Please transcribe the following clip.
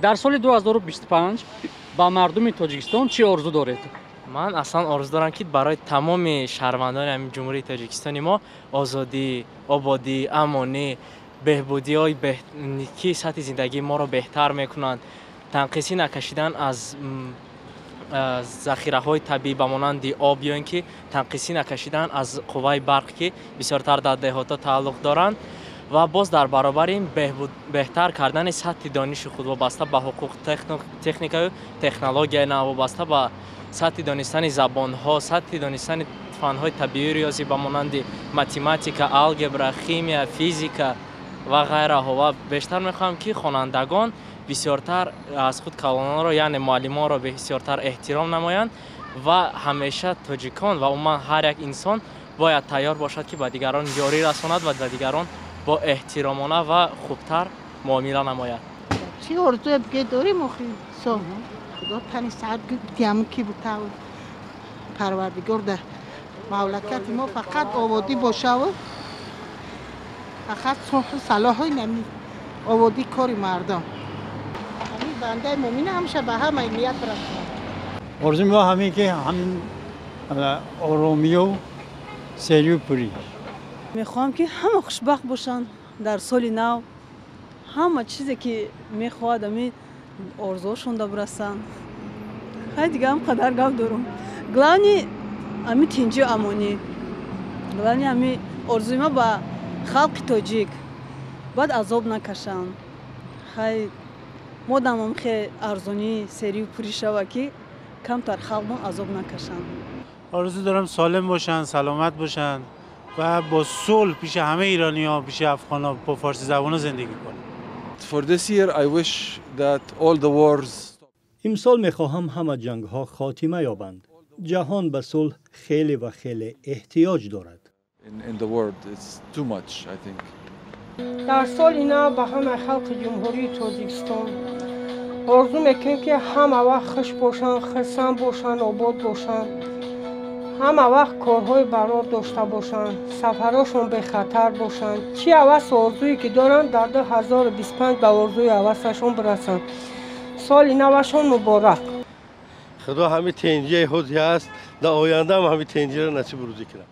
Дар соли 2025 ба мардуми Тоҷикистон чӣ орзу доред? Ман аслан орзу дорам, ки барои тамоми шаҳрвандони ҳамин Ҷумҳурии Тоҷикистони мо озодӣ, ободӣ, амонӣ, беҳбудиҳои ки сатҳи зиндагии моро беҳтар мекунанд, танқисӣ накашидан аз захираҳои табиӣ ба монанди об ё ин ки танқисӣ накашидан аз қувваи барқ, ки бисёртар дар деҳотҳо тааллуқ доранд, ва боз дар баробари ин беҳтар кардани сатҳи дониши худ вобаста ба ҳуқуқ, техникаю технологияи нав, вобаста ба сатҳи донистани забонҳо, сатҳи донистани фанҳои табиию риёзӣ ба монанди математика, алгебра, химия, физика ва ғайраҳо. Ва бештар мехоҳам, ки хонандагон бисёртар аз худ калононро, яъне муаллимонро бисёртар эҳтиром намоянд ва ҳамеша тоҷикон ва умуман ҳар як инсон бояд тайёр бошад, ки ба дигарон ёрӣ расонад ва ба дигарон бо эҳтиромона ва хубтар муомила намояд. Чӣ орзуе биге дорем охи? Худо тани саат диам, ки бута Парвардигор дар мамлакати мо фақат ободӣ бошаву фақат сулҳу салоҳу нами ободӣ, кори мардум. Ҳамин бандаи мӯмина ҳамеша ба ҳамаи ният расонад. Орзуи мо ҳамин, ки ҳамин оромию серию пурӣ. Мехоҳам, ки ҳама хушбахт бошанд дар соли нав, ҳама чизе ки мехоҳад, ами орзуошонда бирасанд. Хай, дига ҳам қадар гап дорум. Главный ами тинҷию амонӣ, главный ами орзуи ма ба халқи тоҷик, баъд азоб накашанд. Хай, модам хе арзонӣ, серию пурӣ шава, ки камтар халқмон азоб накашанд. آرزو دارم سالم باشن، سلامت باشن و با صلح پیش همه ایرانی ها، پیش افغان ها، با فارسی زبان زندگی کنن. For this year, I wish that all the wars Имсол мехоҳам ҳама ҷангҳо хотима ёбанд. Ҷаҳон ба сулҳ хеле ва хеле эҳтиёҷ дорад. in the world. It's too much, I think. Дар соли нав ба ҳамаи халқи Ҷумҳурии Тоҷикистон орзу мекунем, ки ҳама вақт хуш бошанд, хурсанд бошанд, обод бошанд, ҳама вақт корҳои барор дошта бошанд, сафарҳошон бехатар бошанд, чӣ ҳавасу орзуе ки доранд, дар 2025 ба орзуи ҳавасашон бирасанд. Соли навашон муборак. Худо ҳамин тенҷие ҳози ҳаст, дар оянда ҳам ҳамин тенҷиро насиб рӯзӣ кунад.